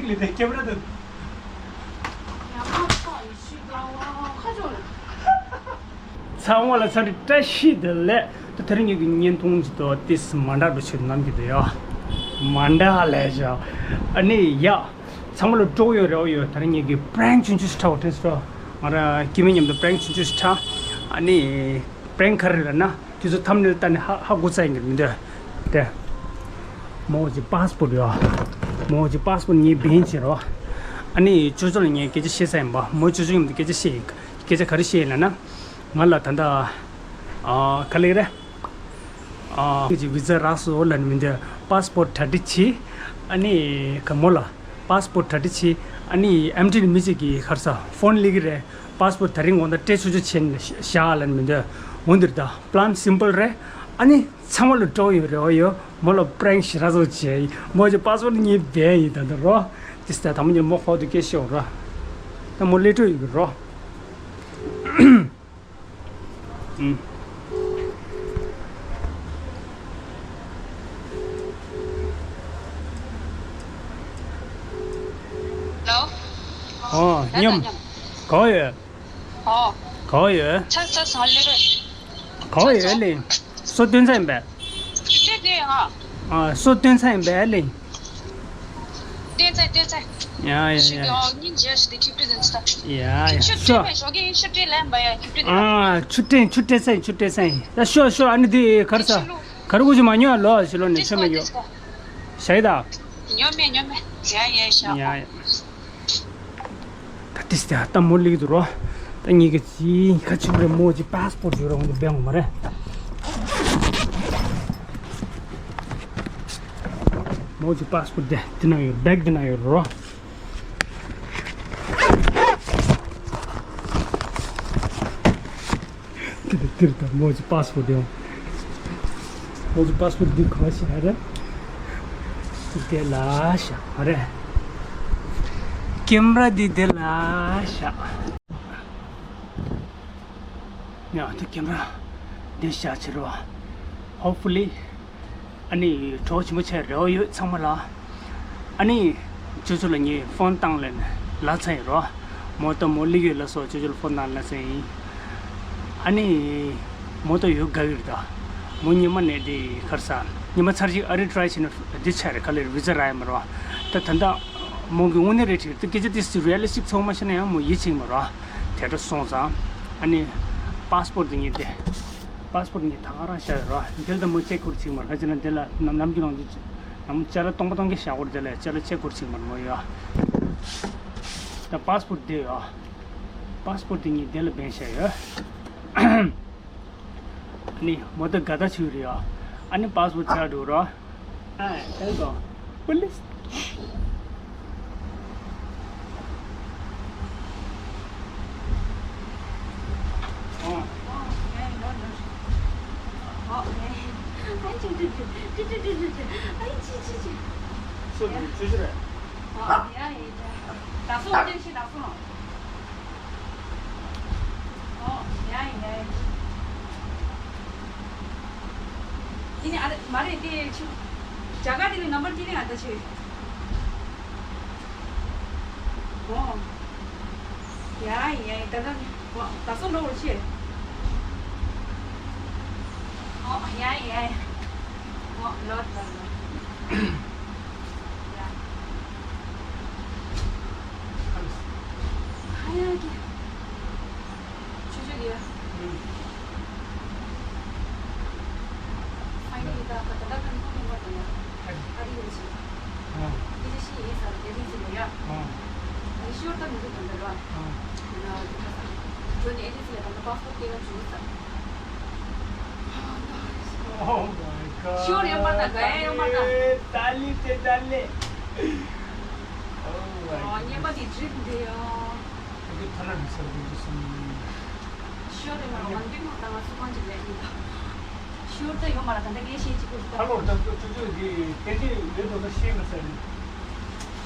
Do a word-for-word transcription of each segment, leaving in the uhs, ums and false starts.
ཚང་མ་ལ་འཚམས་འདྲི་བཀྲ་ཤིས་བདེ་ལེགས། ད་དེ་རིང་ངེད་ཀྱི་བརྙན་ཐུང་ཅིག་ཏོ་ཏིས་མ་འདྲ་འགྲོ་ཆེད་ནམ་གྱི་དེ་ཡོ། མ་འདྲ་ལས་བྱ། ཨ་ནི་ཡ། ཚང་མ་ལ་སྤྲོ་ཡོད་རེ་བ་ཡོད། ད་རིང་ངེད་ཀྱི་པྲེང་ཆུང་ཆུང་ཞིག་འཁྲབ་དྲན་སོ། ང་ར་སྐྱེ་མི་མཉམ་དུ་པྲེང་ཆུང་ཆུང་ཞིག་འཁྲབ། ཨ་ནི། པྲེང་ག་རེ་རེད་ན། དུས་ཚོད་ཐམ་ནེལ་ལྟ་ནས་ཧ་ཧ་གོ་ཚར་ཡིན་གྱི་མི་འདོད། དེ། མོ་ཅི་པཱས་པོར་ཡོད། མོ་ཅི་པཱས་པོར་ངས་བེན་བྱེད་རོགས། ཨ་ནི་ཅོ་ཅོ་ལ་ངས་སྐད་ཆ་བཤད་ས་ཡིན་པ། མོ་ཅོ་ཅོ་ཡིན་པ་སྐད་ཆ་བཤད་ཡིན། སྐད་ཆ་ག་རེ་བཤད་ཡིན་ལབ་ན། ང་ལ་ད་ལྟ། ཨ་ག་ལེགས་རེད། ཨ་ཅི་བི་ཛ་རག་སོ་ལབ་ནི་མི་འདོད། པཱས་པོར་གྲ་སྒྲིག་བྱེད། ཨ་ནི་ག་མོ་ལ། པཱས་པོར་གྲ་སྒྲིག་བྱེད། ཨ་ནི་ཨེམ་ཊི་ནི་མི་གཅིག་གིས་ག་རེ་ཟ་ཕོན་སླེབས་ཀྱི་རེད། པཱས་པོར་ད་རིང་འོ་ན་སྤྲད་ཆོག་ཆོག་བྱས་ནས་བཞག་ལབ་ནི་མི་འདོད། འོ་འདིར་ད་པི་ལན་སིམ་པལ་རེད། ཨ་ནི་ཚང་མ་ལ་སྤྲོ་ཡོད་རེ་བ་ཡོད། མོ་ལ་པྲེང་ཞེ་དྲག་ཚོ་བྱས་ཡིན། མོ་ཅི་པཱས་པོར་ངས་བེན་ཡིན་ད་ད་རོ། དེ་སྟ་དམ་ཉིན་མོ་ཁོག་ཏུ་སྐད་ཤོག་རོ། ད་མོ་སླེབས་འགྲོ་ཡོད་རོ། ཨུམ། ལོ། ཨོ་ད་ད་མཉམ། མཉམ། ག་པར་ཡོད། ཨོ། ག་པར་ཡོད། ཚ་ཚ་ཚ་ལེ་རེད། ག་པར་ཡོད་ལེ། སོ་སྟོན་ཚ་ཡིན་པས། ལེ་ལེ་ཨ། ཨ་སོ་སྟོན་ཚ་ཡིན་པས་ལེ། སྟོན་ཚ་སྟོན་ཚ། ཡ་ཡ་ཡ། ཨ་ཆུ་སྟོན་པའི་ཞོགས་ཀས་ཆུ་སྤྲད་ལན་པ་ཡ་ཆུ་སྤྲད་ལན། ཨ་ཆུ་སྤྲད་ཆུ་སྤྲད་ཚ་ཡིན། ཆུ་སྤྲད་ཚ་ཡིན། ད་ཤོག་ཤོག་ཨ་ནི་དེ་ག་རེ་ཟ། ག་རེ་གོ་ཅི་མ་ཉོ་ལོ་ཞི་ལོ་ནས་ཆོ་མེད་ཡོ། ཤ་ཡི་ད། ཉོ་མེད་ཉོ་མེད། ཡ་ཡ་ཤ། ཡ་ཡ། ད་ཏིས་ཏེ་ད་མོ་ལིག་དུ་རོ། ད་ངེད་ཀྱི་ཅི་ཁ་ཆུ་རེ་མོ་ཅི་པཱས་པོར་ཡོད་ར་འོང་དུ་བེང་མ་རེད། མོ་ཅི་པཱས་པོར་དེ་དེ་ན་ཡོད། བེག་དེ་ན་ཡོད་རོ། དེར་དེར་ད་མོ་ཅི་པཱས་པོར་དེ་ཡོང་། མོ་ཅི་པཱས་པོར་འདི་ག་བ་ཤ་རེད། དེ་ལ་ཤ་མ་རེད། ཀེམ་ར་འདི་དེ་ལ་ཤ། ཡ་དེ་ཀེམ་ར་འདི་ཤ་ཕྱིར་བ། Hopefully ཨ་ནི་གྲོགས་ཆེན་པོ་ཆེ་རེ་བ་ཡོད་ཚང་མ་ལ། ཨ་ནི་ཅོ་ཅོ་ལ་ངས་ཕོན་བཏང་ལན་ལ་ཚ་ཡིན་རོ། མོ་ཏོ་མོ་ལི་ཡོད་ལ་སོ་ཅོ་ཅོ་ལ་ཕོན་བཏང་ལ་ཚ་ཡིན། ཨ་ནི་མོ་ཏོ་ཡོད་དགའ་གི་རེད་ད། མོ་ཉི་མ་ནས་དེ་གར་ས་ཉི་མ་ཚར་གཅིག་ཨ་རི་ཊ་རའི་བྱས་ནས་འདི་ཆ་རེད་ག་ལེར་བི་ཛ་རག་ཡ་མ་རོ། ད་ད་ད་མོ་གི་དངོས་གནས་རེད་ཁྲིད་དུ་སྐད་ཆ་དེ་སི་རི་ཡ་ལི་སི་ཊིག་ཚང་མ་བཤད་ན་ཡང་མོ་ཡིད་ཆེས་མ་རོ། དེ་འདྲ་སོང་ཙང་ཨ་ནི་པཱས་པོར་དེ་ངས་དེ། པཱས་པོར་ངས་ད་ག་རང་བཞག་ཡོད་ར། འདིར་ད་མོ་ཅེག་ཁུར་ཚིག་མར་ཁ་ཅིག་ན་འདི་ལ་ནམ་ནམ་གྱི་ནང་དུ་ནམ་ཅ་ལ་སྟོང་པ་སྟོང་གི་བཞག་གོ་འདི་ལ་ཅ་ལ་ཅེག་ཁུར་ཚིག་མར་མོ་ཡོད། ད་པཱས་པོར་འདི་ཡོད། པཱས་པོར་འདི་ངས་འདི་ལ་བེན་བཞག་ཡོད། ཨ་ནི་མོ་ད་དགའ་ད་ཆུ་རེད་ཡོད། ཨ་ནི་པཱས་པོར་ཆགས་འགྲོ་ར། Hey, there you go. Police. Oh. Oh, yeah, no, no. Oh, yeah. Ay, chu, chu, chu. Chu, chu, chu, chu, chu. Ay, chi, chi, chi. So, yeah. Chu, chu, chu. Oh, yeah, yeah, yeah. That's all, that's all. ཨོ། ཡ་ཡ་ཡ། དེ་ནི་ཨ་རེ་མ་རེད་དེ་ཆུ། རྒྱ་གར་དེ་ནི་ནམ་བར་དེ་ནི་ང་ད་ཆུ། ཨོ། ཡ་ཡ་ཡ། ད་ད་ཨོ་ད་སོ་འགྲོ་བར་ཆེ། ཨོ་ཡ་ཡ་ཡ། ཨོ་ལོ་ལོ་ལོ། ཡ། ཧ་ཡ་གི། ཆུ་ཆུ་ཡ། ཕའི་ནལ་ལི་ད་ད་ད་ད་ཁན་ཁོང་མི་མ་དང་ཡ། ཨ་རི་ཡོད་ཆི། ཨ་རི་ཡོད་ཆི། ཨ་ཨེ་ཇེན་སི་ཡིན་ས་ཨེ་ཇེན་སི་ལ་ཡ། ཨ་ཨ་ཤོར་ད་མི་འདུག་ད་འདི་ལ། ཨ་ན་ད་ད་ད་ཁྱོད་ནི་ཨེ་ཇེན་སི་ལ་ད་ད་པཱ་སི་པོར་ཊི་སྐྱེལ་ག་འགྲོ་ས། Oh my god. ཤོར་ཡོད་མ་ད་ག་ཡ་ཡོད་མ་ད། ཏཱ་ལི་ཏེ་ཏཱ་ལི། Oh my god. ཨ་ཉན་པ་དེ་ཌི་རིབ་འདི་ཡ། ཨ་ཁུ་ཐ་ན་མི་ཚར་གི་འདི་སོང་། ཤོར་རེད་མ་རེད། ཝན་ཌི་མོ་དང་ང་ཚོ་གང་ཅིག་ལས་ཡིན་ད། ཤོར་ད་ཡོད་མ་རེད། ད་ལྟ་ངས་ཤེས་ཅིག་གོ་ད། ཧ་ལོ་ད་ཚོ་ཚོ་ཚོ་གི་ཕལ་ཆེར་ཡོད་དོ་ད་ཤེས་མ་ཟེར་ནས།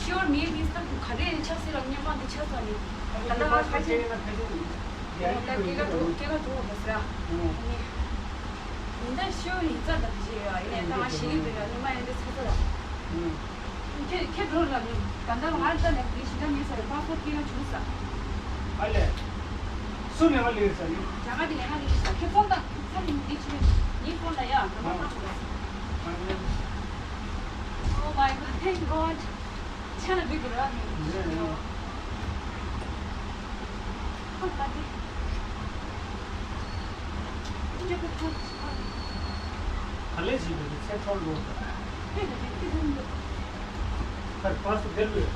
ཤོར་ངའི་མིང་སྟབས་ག་རེ་ཆགས་སྲིད་ལ་སྨྱོན་པ་འདི་ཆགས་སོང་ནི། ད་ལྟ་ང་ཁ་ཆེ། ད་སྐད་ཆ་འགྲོ་སྐད་ཆ་འགྲོ་བ་ཟེར་ཨ་ནི། ཡིན་ད་ཤོར་ཡིན་ཙང་ད་འདི་བྱེད་ཡོད་ཡིན་ནའི་ད་ང་ཞེ་གི་འདུག་ཡ་ནི་མ་ཡིན་འདི་ཆགས་སོང་ལ། ཁྱེད་ཁྱེད་འགྲོ་ལ་ནི་ད་ལྟ་ང་ལྟ་ནས་འདི་ཞིག་ད་མེད་ཟེར། པཱ་སི་པོར་ཊི་སྐྱེལ་ན་བྱུང་ས། ཨ་ལས། སུ་ལས་ང་ལས་ས་ཡིན། རྒྱ་གར་གྱི་ལས་ང་ལས་ས། ཁྱེད་ཕོན་དང་ས་ནི་འདི་ཆེ་ནི་ཕོན་ལ་ཡ་ང་མ་ཐང་ལ། Oh my God, thank God. ཆ་ན་བི་གི་ར་ནི། ཁོ་ད་དེ། ག་ལེ་ཞིག་གི་ཚེ་འཕྲོ་ལོ། ཁར་པར་སུ་དེར་ལོས།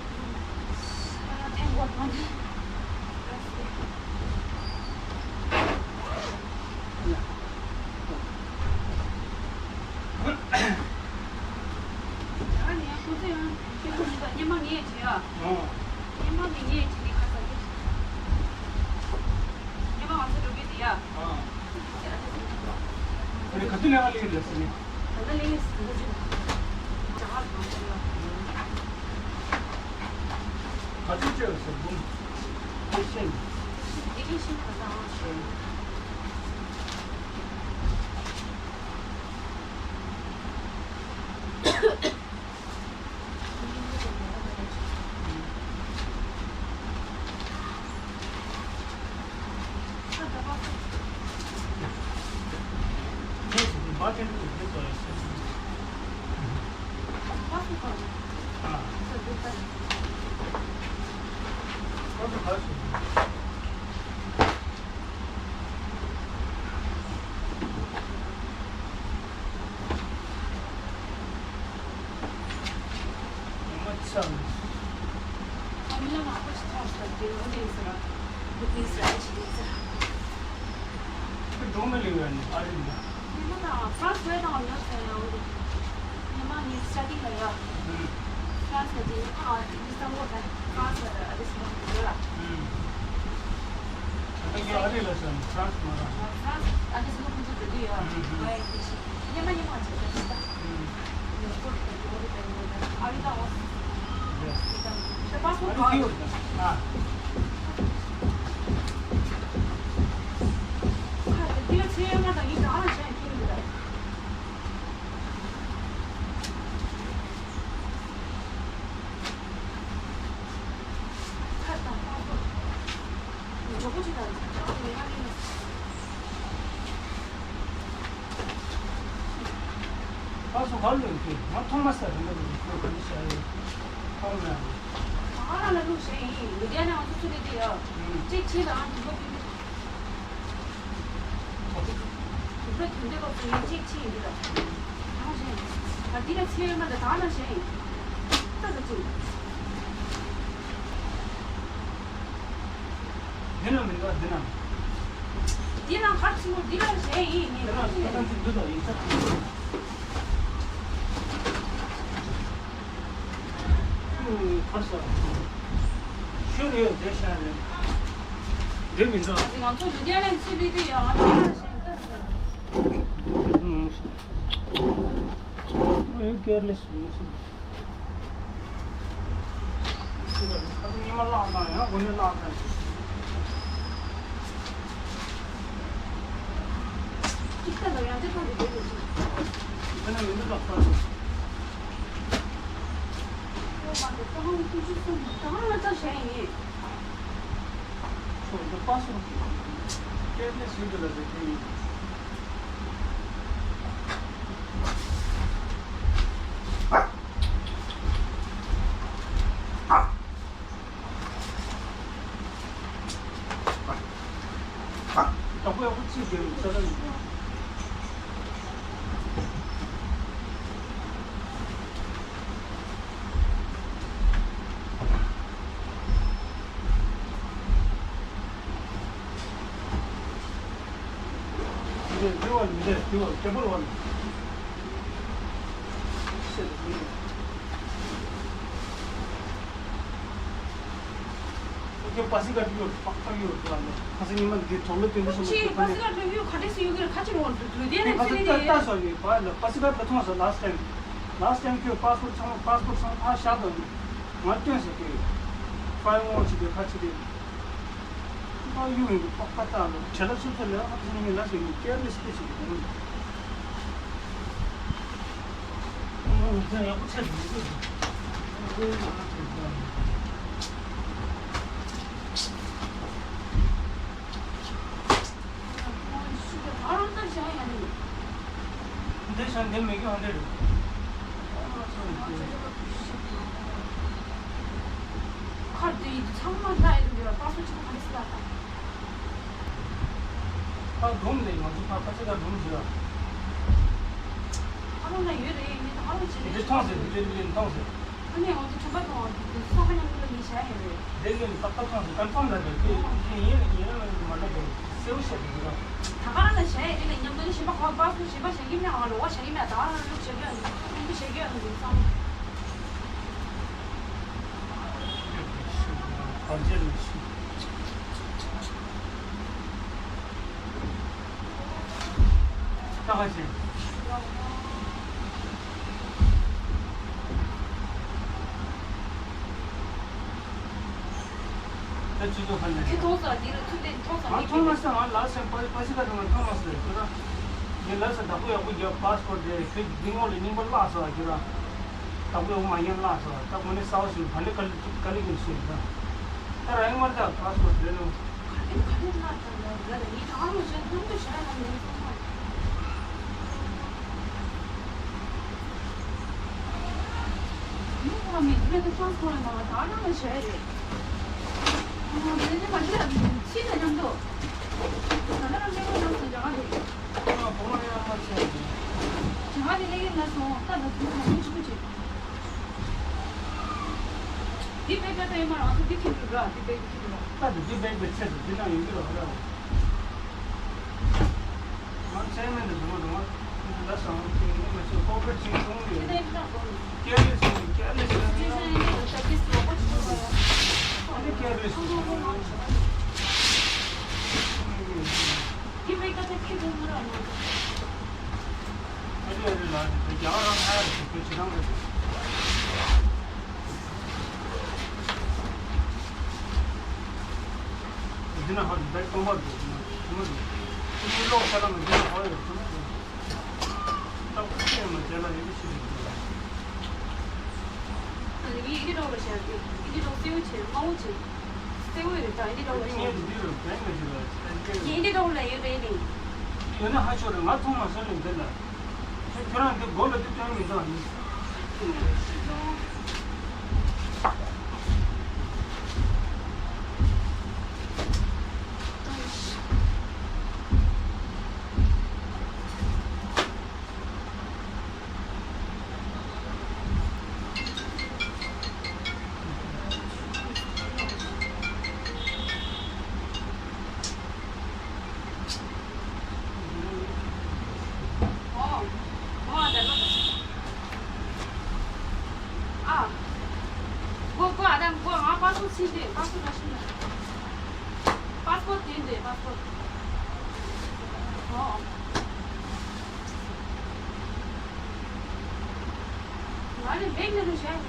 ཐེང་གོ་ཐང་། ཨ་ནི་ཁོ་ཚོ་ཡང་ཁྱེད་ཁོ་ཚོ་སྙན་མ་ངས་བྱེད་ཨ། སྙན་མ་ངས་ངས་བྱེད་ནི་ཁ་ཚ་གི། སྙན་མ་ང་ཚོ་འགྲོ་གི་འདི་ཡ། ཨ་ནི་ག་དུས་ལས་ཀ་ལས་ལས་སི་ནི། ད་ལྟ་ལས་སི་འགོ་ཅུ། ཇ་ཧ་གང་ཚོ་ཡ། ག་ཚོད་བཅོས་ཟེར་འབུམ། ཨེ་ཤེས། ཨེ་ཤེས་ག་ཚ། ཨ་སོ་གར་ལོས་ཀྱི་ང་ཐོག་མ་ས་རིན་པོ་ཆེ་ཁྱོད་ག་འདི་བྱ་ཡོད། ཐོག་མ་ཡང་། ང་ལ་ལ་ལུགས་བཞེས་ཡིན། ལུ་དེ་ནས་ང་ཚོ་ཚུར་ལས་དེ་ཡོད། གཅིག་ཕྱིན་ལ་ང་དུ་ལོ་ཀྱི་དུ་ལོ་དུ་འདོད་པ་ཚོ་ཡིན། གཅིག་ཕྱིན་ཡིན་འདི་ལ། ང་བཞེས་ཡིན། ང་འདི་ལ་ཚེ་ཡོད་མ་འདི་ད་ལ་བཞེས་ཡིན། ད་ལ་ཚུར། འདི་ན་མི་འདུག་འདི་ན། འདི་ན་ཁར་ཆེན་པོ་འདི་ལ་གཞན་ཡིན་ནི། འདི་ན་ཁ་ཚིག་འདི་དང་ཡིག་ཆ་ཁ་ས་ཤོར་ཡོད་དེ་ཤ་རེད། འདི་མི་འདུག་ང་ཚོ་ལུ་དེ་ལ་ཚུར་ལུས་དུས་ཡང་ང་ཚོ་ལ་གཞན་ཁ་ས། ཨོ་ཡོད་ཀེར་ལེ་སི་མི་སྲིད། ཉི་མ་བརླག་དང་ཡང་དགོན་ནས་བརླག་དང་། ཅིག་ལྟ་ལ་ཡང་ཅི་ཐོག་གི་བསྡད་ཡོད་ཅིག་ཁྱོད་ནས་མི་འདུག་ལགས་སོ། ཨོ་མ་དེ་ཐོག་ཁང་ཀུ་ཅི་གསུམ་གང་ལ་ལྟ་གཞན་ཡིན། ཁྱོད་འདི་པ་སོ། ཀེབ་ནས་སུས་འདི་ལ་བཟོས་ཁྱོད་ཡིན། ཁྱོད་པ་སི་ཀར་ཡོད། པ་ཀར་ཡོད་ལ་ནི། ཁ་སང་ཉི་མ་འདི་གྲོགས་ལ་སྟོན་དུས་སོང་། ཁྱེད་པ་སི་ཀར་ཡོད་ག་འདྲས་སུ་ཡོད་གི་རེད། ཁ་ཅིག་འོང་དུས་དུས་དེ་ནས་ཁ་ཚིག་ད་ལྟ་སོ་ཡོད་པ་ལ་པ་སི་ཀར་ལ་མཐོང་སོང་། ལཱ་སི་ཊེམ། ལཱ་སི་ཊེམ་ཁྱོད་པ་སི་པོར་ཊི་ཚང་མ་པ་སི་པོར་ཊི་ཚང་མ་ཕར་བཞག་དང་ང་སྟོན་ཟེར་གི། ཕའིལ་འོང་ཅིག་གི་ཁ་ཅིག་དེ། ཨ་ཡུ་ཡིན་གི་པགས་པ་ལྟ་ལ་བྲེལ་ལ་ཚུར་ཚུར་ལས་ཨ་ཁ་སང་ཉི་མ་ལ་ཟེར་གི་ཀེར་ལེ་སི་ཀེ་ཅིག་གི་དོན། ཨ་ཡག་པོ་ཚད་མི་དགོས། འདི་ཤ་འདི་མི་གི་འོན་ཏེ་རེད། ཁར་དུ་ཡིད་ཚང་མ་ལ་ཡིན་འདི་བ་པ་སུ་ཆུ་ག་རེ་སི་ལ་ད། ཁ་སྒོམ་ལས་ང་ཚོ་ཁ་ཁ་ཆེ་ད་སྒོམ་ཞིག་ལ། ཨ་རོ་ན་ཡོད་རེད་ཡིན་ད་ཨ་རོ་ཆེ་རེད། འདི་མཐོང་ཟེར་འདི་ལས་མཐོང་ཟེར། ཨ་ནི་འོ་དེ་ཁྲོམ་པ་དང་དེ་སོག་པ་མཉམ་དུ་ལ་ཡིན་བྱ་ཡོད་རེད། དེ་ལས་ཏག་ཏག་མཐོང་ཟེར་ཀན་ཕོམ་ལ་རེད། དེ་ཡིན་ཡིན་ཡིན་ལ་མ་འགྲོ་དེ་སེའུ་ཤ་དེ་ར། ད་ག་རང་ལ་བྱ་ཡོད་དེ་ལ་མཉམ་དུ་ནི་ཞིམ་པ་ཁོ་པ་སུ་ཞིམ་པ་བྱ་གི་མེད་ཨ་ལོ་བ་བྱ་གི་མེད་ད་ག་རང་ལུག་བྱ་གི་ཡོད་ནི་ལུག་བྱ་གི་ཡོད་ནི་བསམ། བར་ཆད་ལ་ཞིག་ད་ག་ཅི། ད་ཅི་ཚོ་ཧ་ལས། ཁྱེད་མཐོང་ས་འདི་ལ་ཚུར་ལྟས་མཐོང་ས་ང་མཐོང་མ་སོང་། ང་ལ་སེམས་པ་པ་སི་ཀ་དང་ང་མཐོང་མ་སོང་། ཁྱོད་རང་ངས་ལ་སེམས་བདག་པོ་ཡག་པོ་རྒྱབ་པ་སི་པོར་ཊི་དེ་ཁྱོད་འདི་ངོ་ལ་རྙིང་པ་བརླག་སོང་། ཁྱོད་རང་བདག་པོ་ཡག་པོ་མ་ཉན་བརླག་སོང་། ད་དངོས་གནས་གསར་པ་ཞིག་ག་ལེ་ག་ལེ་ག་ལེ་གིན་སོང་། ད་རང་ཡང་མ་ད་པ་སི་པོར་ཊི་རེད་ནོ། འདི་བེག་ལ་ཡོད་མ་རེད། ང་ཚོ་འདི་ཁྱེར་འགྲོ་ར། འདི་བེག་འདི་ཁྱེར་འགྲོ་ར། ད་འདི་བེག་འདི་ཚད་འདི་ནང་ཡོད་ཀྱི་རེད་ར། ང་ཚད་མེད་འདི་འགྲོ་མ་འགྲོ་མ། འདི་ལ་སང་ཁྱེར་ནས་མ་ཚད་ཁོ་པར་ཅིག་གཏོང་གི་ཡོད། ཀེ་རེ་སོང་ཀེ་རེ་སོང་། ཨ་ནི་ཀེ་རེ་སོང་། འདི་བེག་ད་ཚད་ཁྱེར་འགྲོ་མ་ར། ཨ་ལེ་ཨ་ལེ་ལ་དེ་རྒྱ་གར་རང་ཧ་ཡ་རེ་ཞིག་ཁྱོད་ཕྱི་ནང་རེད། འདི་ན་ཧ་དེ་སྟོང་པ་འདུག་ན་ཆུ་མ་འདུག་ཆུ་མ་ལོག་ས་ལ་མ་འདི་ན་ཧ་ཡོད་ཆུ་མ་འདུག་ད་ཁོ་ཚོས་མ་བྱས་ལ་ཡོད་ཤི་རེད་འདུག་ཨ་ནི་ངས་ཨི་ཏི་ཏོག་ལ་བཤད་དེ་ཨི་ཏི་ཏོག་སེའུ་བྱས་དམར་པོ་བྱས་སེའུ་རེད་ད་ཨི་ཏི་ཏོག་ལ་བཤད་ངས་འདི་རུ་བན་མ་བྱེད་ལ་ངས་ཨི་ཏི་ཏོག་ལ་ཡོད་རེད་ནི་ཡོད་ན་ཧ་ཆོ་རེད། ང་མཐོང་མ་སོང་ནས་འདི་ལ། ཁྱོད་ཁྱོད་རང་འདི་མགོ་ལ་འདི་སྟོན་མི་འདུག་ཨ་ནི། ཨ། གོ་གོ་ཨ་དང་གོ་ང་པ་སུ་ཚིག་དེ་པ་སུ་ར་ཤི་ན། པ་སི་པོར་ཊི་དེ་འདྲ་པ་སི་པོར་ཊི། ཨོ། ང་ནི་བེག་ནང་ལ་བཞག་ནས།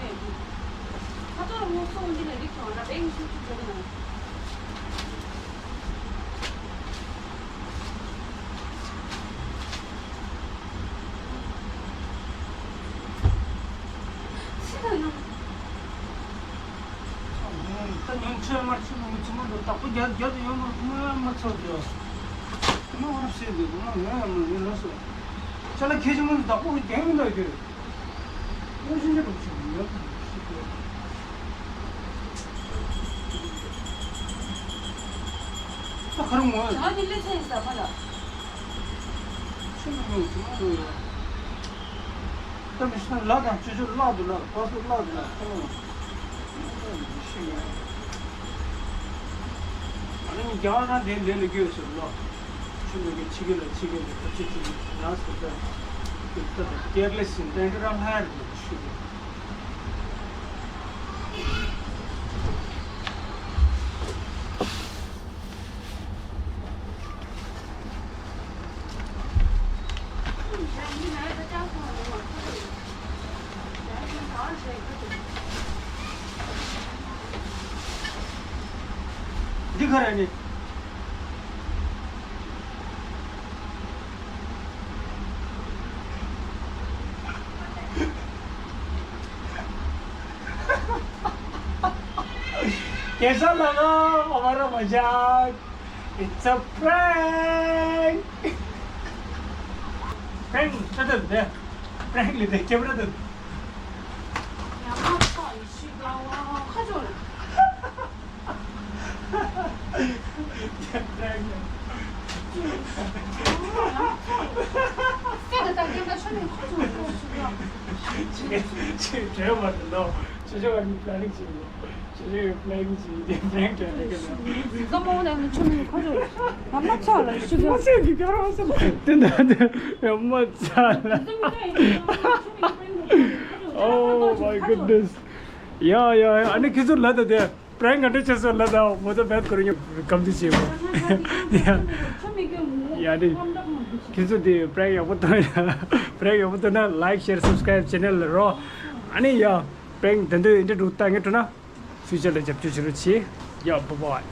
ཁ་ཐོར་ངོ་སོ་འདི་ལ་རིག་སོང་ན་བེག་ནི་ཤུགས་ཆུ་བྱེད་ན། ད་ཉོན་ཆོས་མ་ཆོས་མ་ཆོས་མ་འདུག་ད་ཁོ་རྒྱ་རྒྱ་དུ་ཡོང་མ་མ་མ་ཚོགས་རྒྱ་མ་བར་བཤད་འདུག་མ་ང་ཡང་མ་ཡིན་ལ་སོ། ཅ་ལག་ཁྱེད་ཀྱི་མ་འདུག་ད་ཁོ་རྒྱ་མི་འདུག་རྒྱུ། ཨོ་ཤིན་ཅི་རུ་ཆུ་ཡོད་ཤི་གོ་ད་ཁ་རུ་ངོ་ད་དེ་ལས་ཚན་ཟ་མ་ལ། ཆུ་མི་ཡོང་ཆུ་མ་འགྲོ་ཡོད། ད་མི་ཤི་ན་ལ་དང་ཆུ་ཆུ་བརླག་འདུག་ལ་པ་སུ་བརླག་འདུག་ལ་ཁོ་ལ་ཤི་ཡོད། ཨ་ནི་རྒྱ་གར་དེ་ལས་ལས་དགོས་ཟེར་ལོ། ཆུ་མི་གི་ཕྱི་གི་ལ་ཕྱི་གི་ལ་ཐབས་ཤེས་ཅིག་ཡང་ཟེར་ད་ད་ཀེར་ལེ་སི་ཡིན་ད་འདི་རང་ལྷ་ཡར་དགོས་ཤི་ཡོད། འདི་ག་རེ་ནི། कैसा लगा हमारा मजाक? It's a prank. Prank ལྟ་དུས་དེ། Prank ལས་དེ་སྐྱབས་ར་དུ། ཡང་མ་ཐོག་ཡི་ཤི་ག་བ་ཁ་ཅོར། Prank. སེ་ག་ད་སྐྱབས་ར་ཤོ་ནི་ཁ་ཅོར་ཤི་ག་ཅི་ཅི་བྲེལ་བ་དུ་ནོ། ཅི་ཅི་བ་ནི་planning བྱེད་ཡོད། ཅི་ཅི་planning བྱེད་དེ་prank བྱེད་དེ་ག་ལ། ཀ་མོ་ནས་ནི་ཆུ་མིག་ཁོ་ཚོ་ཡང་མ་ཚོགས་ལ་ཤི་ག་མ་ཚོགས་ཀྱི་ཀ་ར་མ་ཚོགས་དེ་འདྲ་དེ་ཡང་མ་ཚོགས་ལ། Oh my goodness. ཡ་ཡ་ཡ། ཨ་ནི་ཁྱེད་ཚོ་ལ་ད་དེ། Prank ག་འདྲ་བྱས་སོང་ལ་དང་མོ་ཚོ་བེད་ཁོ་རང་ཉོ་གམ་དུ་བྱེད་མོ། ཡ་ནི། ཁྱེད་ཚོ་དེ་prank ཡག་པོ་བཏང་ཡ། Prank ཡག་པོ་བཏང་ན་like share subscribe channel ལ་རོ། ཨ་ནི་ཡ། Prank དེ་འདྲ་ཡིན་འདྲ་འགྲོ་ལྟ་ངེས་འགྲོ་ན། Future ལ་རྒྱབ་སྐྱོར་བྱེད་རོགས་བྱེད། ཡ་bye bye།